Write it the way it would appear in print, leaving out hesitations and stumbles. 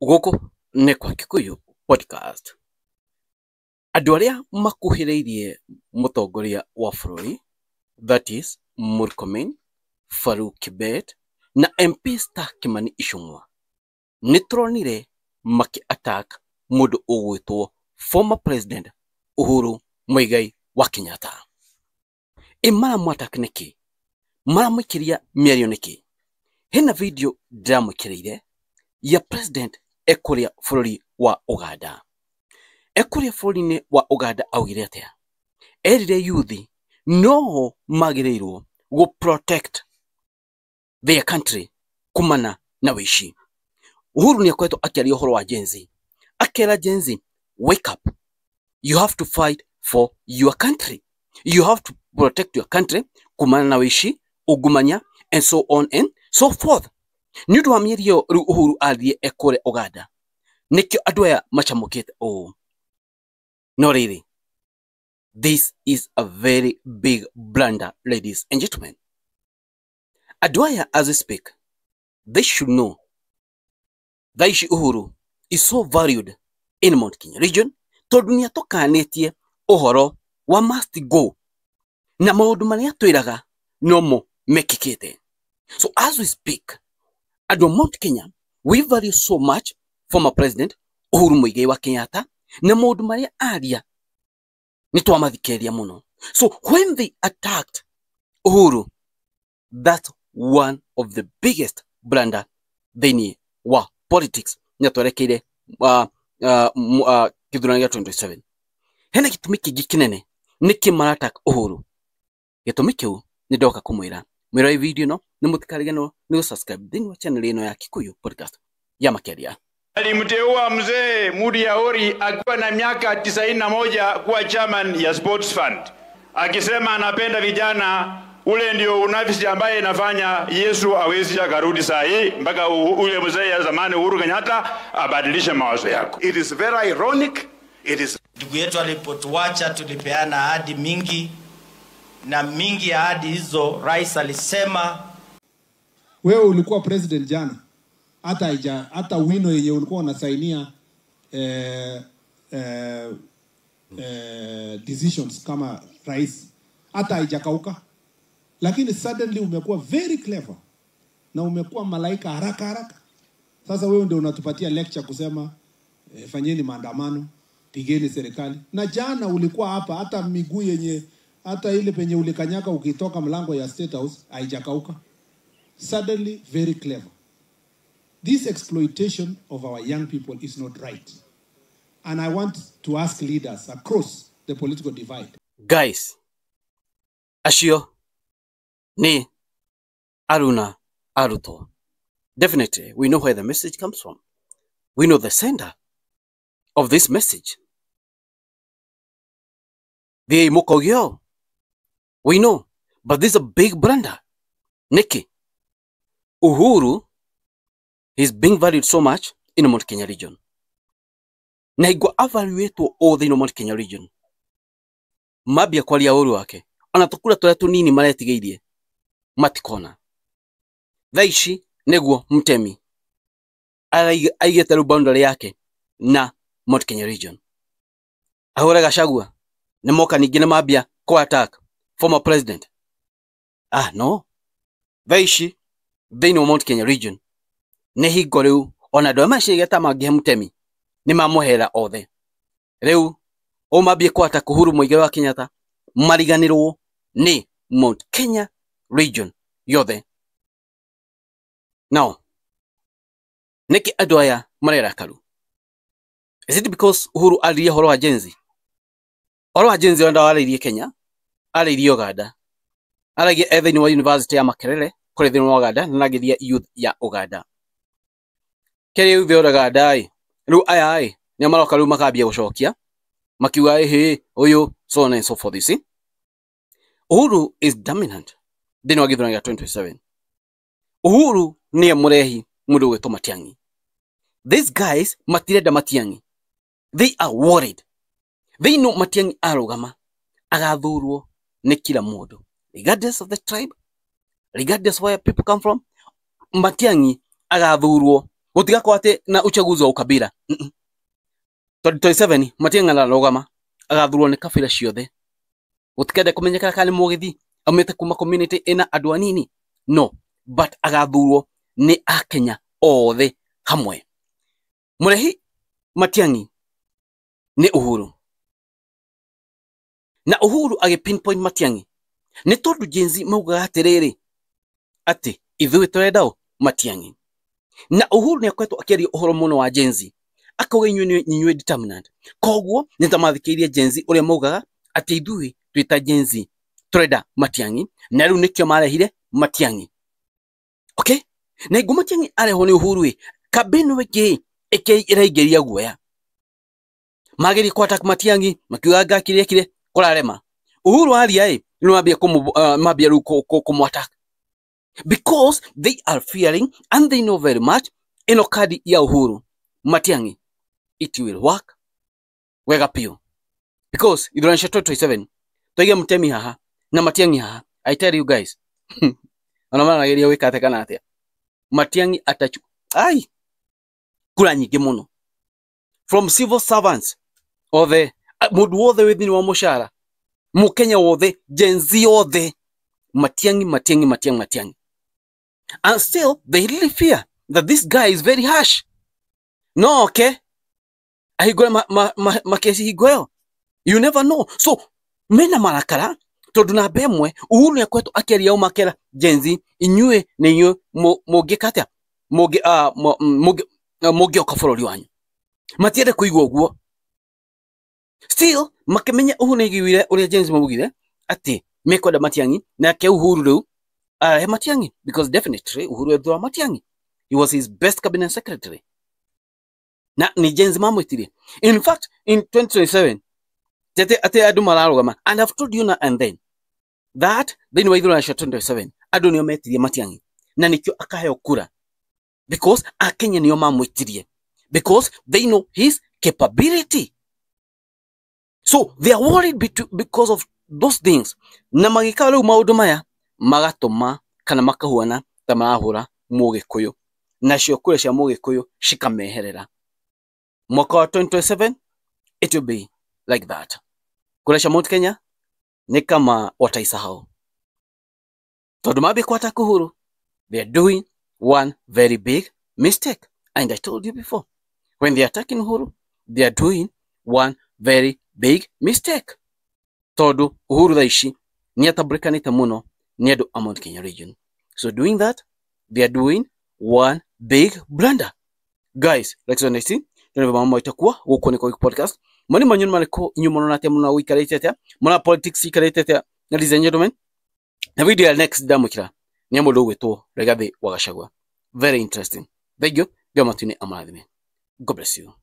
Gũkũ nĩ kwa Kikuyu Podcast. Andũ arĩa makuhĩrĩirie mũtongoria wa bũrũri, that is Murkomen, Farouk Kibet na MP Star Kimani Ichung'wa, nĩ tũronire makĩ attack mũndũ ũgwĩtwo former president Uhuru Muigai wa Kenyatta. Ĩ maramũ attack nĩkĩ? Maramũikĩria mĩario nĩkĩ? Hena video ndĩramwĩkĩrĩire ya president ekũrĩa bũrũri wa Uganda. Ekũrĩa bũrũri-inĩ wa Uganda augire atĩa? Erire youth noho magĩrĩirwo gũ protect their country kumana na wĩici. Uhuru nĩ akoretwo akĩaria ũhoro wa Gen Z. Akera Gen Z, wake up. You have to fight for your country. You have to protect your country kumana na wĩici, ungumania and so on and so forth. Nĩ ũndũ wa mĩario rĩu Uhuru athiĩ ekũrĩa Uganda, nĩkĩo andũ aya macamũkĩte ũũ. No rĩrĩ, this is a very big blunder, ladies and gentlemen. Andũ aya as we speak, they should know thaa ici Uhuru is so valued in Mount Kenya region tondũ nĩ atũkanĩtie ũhoro wa must go na maũndũ marĩa twĩraga nomo mekĩkĩte. So as we speak, andũ a Mount Kenya, we value so much former president Uhuru Muigai wa Kenyatta na maũndũ marĩa aria nĩ twamathikĩrĩria mũno. So when they attacked Uhuru, that's one of the biggest blunder thĩinĩ wa politics na twerekeire kĩthurano gĩa 2027. Hena gĩtũmi kĩngĩ kĩnene nĩkĩ marattack Uhuru. Gĩtũmi kĩu nĩ ndoka kũmwĩra mwĩra wa video ĩno nĩ mũtikariganĩrwo nĩ gũ-subscribe thĩinĩ wa channel ĩno ya Kikuyu Podcast ya Makeria. Alimteua mzee Mudi Yaori akiwa na miaka 91 kuwa chairman ya Sports Fund, akisema anapenda vijana. Ule ndio unafisi ambaye inafanya Yesu awezi akarudi saa hii mpaka ule mzee ya zamani Uhuru Kenyatta abadilishe mawazo yako. It is very ironic. It is Ndugu yetu alipotuacha tulipeana ahadi mingi, na mingi ya ahadi hizo rais alisema. Wewe ulikuwa president jana, hata haija, hata wino yenye ulikuwa unasainia decisions kama rais hata haijakauka, lakini suddenly umekuwa very clever na umekuwa malaika haraka haraka. Sasa wewe ndio unatupatia lecture kusema fanyeni maandamano, pigeni serikali. Na jana ulikuwa hapa, hata miguu yenye hata ile penye ulikanyaka ukitoka mlango ya State House haijakauka. Suddenly very clever. This exploitation of our young people is not right. And I want to ask leaders across the political divide. Guys, acio nĩ aruna arutwo. Definitely, we know where the message comes from. We know the sender of this message. Thiĩi mũkauge. We know, but this is a big blunder. Nĩkĩ? Uhuru is being valued so much in Mount Kenya region. Na igwa avaluĩtwo o thĩinĩ wa Mount Kenya region. Mambia kwaria ũru wake, ona tũkura tũrĩa tũnini maretigĩirie matikona. Thaa ici nĩguo Mtemi aigĩte rĩu boundary yake na Mount Kenya region. Ahũre Gachagua nĩ moka ningĩ nĩ mambia kũ attack former president. Ah no, thaa ici thĩinĩ wa Mount Kenya region nĩ hingo rĩu ona andũ arĩa meciria ta mangĩhe Mtemi nĩ mamũhera othe. Rĩu o mambie kũ attack Uhuru Muigai wa Kenyatta mariganĩrwo nĩ Mount Kenya region yothe. Now, nĩkĩ andũ aya marerakaru? Is it because Uhuru aririe ũhoro wa Gen Z? Ũhoro wa Gen Z wenda warĩirie Kenya, arĩirie Uganda, aragia e thĩinĩ wa University ya Makerere kũrĩa thĩinĩ wa Uganda na nagĩthia youth ya Uganda. Kĩrĩa youth ya Uganda ĩ, rĩu aya ĩ nĩo maroka rĩu makambia gũcokia makiuga ĩhĩ ũyũ so on and so forth, you see. Uhuru is dominant thĩinĩ wa gĩthurano gĩa 2027. Uhuru nĩye mũrehi mũndũ ũgwĩtwo Matiang'i. These guys matirenda Matiang'i. They are worried. They know Matiang'i arũgama agathurwo nĩ kila mũndũ regardless of the tribe, regardless where people come from. Matiang'i agathurwo Gũtigakorwo atĩ na uchaguzi wa ukabila. 2027 Matiang'i ararũgama agathurwo nĩ kabira ciothe. Gũtikende kũmenyekana kana nĩ mũgĩthi aumĩte kuma community ĩna andũ anini, no, but agathurwo nĩ akenya othe hamwe. Mũrehi Matiang'i nĩ Uhuru, na Uhuru agĩ pinpoint Matiang'i nĩ tondũ Gen Z maugaga atĩrĩrĩ atĩ ithuĩ tũrenda ũ Matiang'i. Na Uhuru nĩ akoretwo akĩaria ũhoro mũno wa Gen Z, akauga inyuĩ nĩ inyuĩ determinant. Koguo nĩ ta mathikĩrĩirie Gen Z ũrĩa maugaga atĩ ithuĩ twĩ ta Gen Z tũrenda Matiang'i, na rĩu nĩkĩo marehire Matiang'i. Okay, na hingo Matiang'i arehwo nĩ Uhuru ĩ kambĩ ĩno ĩngĩ ĩraingĩria guoya, magerie kũ attack Matiang'i makiuga ngakire kire kũrarema. Uhuru aria ĩ nĩ mambia mambia rĩu kũmũ attack because they are fearing and they know very much ĩno kadi ya Uhuru Matiang'i it will work wega piũ, because ithurano cia 2027 twaige Mutemi haha na Matiang'i haha. I tell you guys, ona marageria gwĩka atĩa kana atĩa, Matiang'i atachu ai kura nyingĩ mũno from civil servants othe, mũndũ wothe wĩ thĩinĩ wa mũcara, mũkenya wothe, Gen Z othe, Matiang'i, Matiang'i, Matiang'i, Matiang'i. And still they really fear that this guy is very harsh. No, okay, ahingũre makesi hingo ĩyo, you never know. So mena marakara tondũ namba ĩmwe Uhuru nĩ akoretwo akĩaria o makera Gen Z inyuĩ nĩ inyuĩ mũngĩka atĩa, mũngĩoka bũrũri wanyu. Matiende kũigua ũguo. Still makĩmenya Uhuru nĩ aiguire ũrĩa Gen Z maugire atĩ mekwenda Matiang'i, nake Uhuru rĩu arahe Matiang'i because definitely Uhuru ethura Matiang'i, he was his best cabinet secretary na nĩ Gen Z mamwĩtirie. In fact, in 2027 tete atĩ andũ mararũgama, and I've told you now and then that thĩinĩ wa ithurano cia 2027 andũ nĩo metirie Matiang'i na nĩkĩo akaheo kura, because akenya nĩo mamwĩtirie because they know his capability. So they are worried because of those things, na magĩka rĩu maũndũ maya magatũma kana makahuana ta marahũra mũgĩkũyũ, nacio kura cia mũgĩkũyũ cikameherera. Mwaka wa 2027 it will be like that. Kura cia Mount Kenya nĩ kama wataisahau tondũ mambia ku attack Uhuru, they are doing one very big mistake. And I told you before, when they are attacking Uhuru, they are doing one very big mistake, tondũ Uhuru thaa ici nĩ atambũrĩkanĩte mũno nĩ andũ a Mount Kenya region. So doing that, they are doing one big blunder. Guys, like so next tũnĩ mama itakuwa gũkũ nĩ Koik Podcast. Mani manyu nĩ marĩkũ inyuĩ mũrona atĩa, mũrona gũikarĩte atĩa, mũrona politics ikarĩte atĩa, ladies and gentlemen? Na video ya next ndamũkĩra nĩ ya mũndũ ũgwĩtwo Rigathĩ wa Gachagua. Very interesting. Thank you. Ngai matu-inĩ amũrathime. God bless you.